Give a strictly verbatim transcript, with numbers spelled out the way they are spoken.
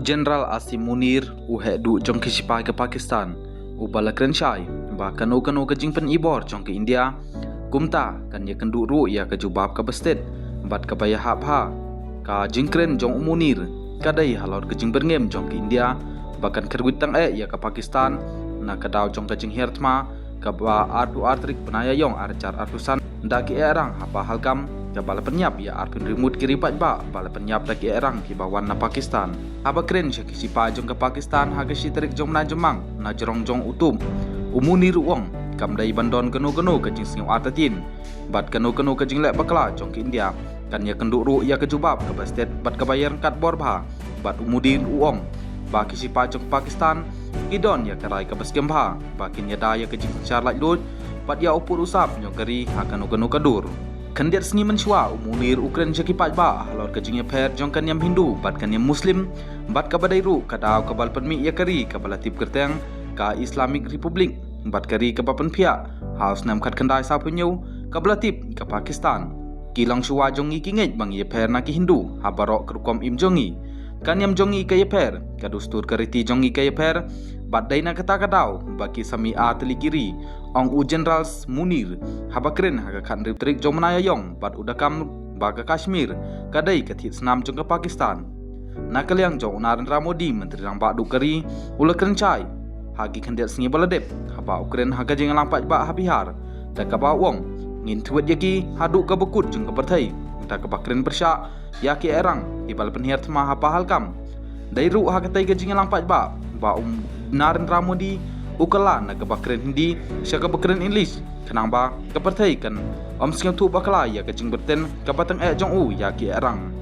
General Asim Munir, u heh duh jong ki shipai ka Pakistan, uba la kren shai ba kano kano ka jingpynibor jong ka India, kumta kan ïakynduh ruh ïa ka jubab kaba stet bad kaba ïahap ha. Ka jingkren jong u Munir ka dei halor ka jingbyrngem jong ka India ba kan kyrwit tang eh ïa ka Pakistan na ka daw jong ka jinghiar thma kaba arphew ar tarik bnai Ïaïong arhajar arphew san da ki ehrang ha Pahalgam, kaba la pynïap ïa arphew hynriew ngut ki ri paidbah ba la pynïap da ki ehrang kiba wan na Pakistan. Haba kren sha ki shipai jong ka Pakistan ha ka shi tarik jong u bnai Jymmang na jrong jong u tup, u Munir u ong kam dei ban don kano kano ka jingsngew artatien bad kano kano ka jingleh bakla jong ka India kan ïakynduh ruh ïa ka jubab kaba stet bad kaba ïaryngkat bor bha. Bad u Munir u ong ba ki shipai jong ka Pakistan ki don ïa ka rai kaba skhem bha ba kin ïada ïa ka jingsynshar laitluid bad ïa u pud u sap jong ka ri ha kano kano ka dur. Khyndiat sngi mynshuwa u Munir u kren sha ki paidbah halor ka jingïapher jong ka niam Hindu bad ka niam Muslim bad kaba dei ruh ka daw kaba la pynmih ïa ka ri kaba la tip kyrteng ka Islamic Republic bad ka ri kaba pynphiah ha u snem khatkhyndai sawphew hynñiew kaba la tip ka Pakistan. Ki longshuwa jong ngi ki ngeit ba ngi ïapher na ki Hindu ha baroh ka rukom im jong ngi. Ka niam jong ngi ka ïapher, ka dustur ka riti jong ngi ka ïapher, bad dei na kata ka daw ba ki sa mih ar tylli ki ri, ong u General Munir haba kren ha ka khathynriew tarik jong u bnai Ïaïong bad u da kam ba ka Kashmir ka dei ka thied snam jong ka Pakistan. Na ka liang jong u Narendra Modi, Myntri Rangbah duh ka ri, u la kren shai ha ki khyndiat sngi ba la dep haba u kren ha ka jingïalang paidbah ha Bihar, da kaba u ong ngin thwet ïa ki haduh kaba kut jong ka pyrthei da kaba kren pyrshah ïa ki ehrang kiba la pynhiar thma ha Pahalgam. Dei ruh ha katei ka jingïalang paidbah ba u Narendra Modi u kylla na kaba kren Hindi sha kaba kren English, khnang ba ka pyrthei kan ym sngewthuh bakla ïa ka jingbyrteng kaba tang eh jong u ïa ki ehrang.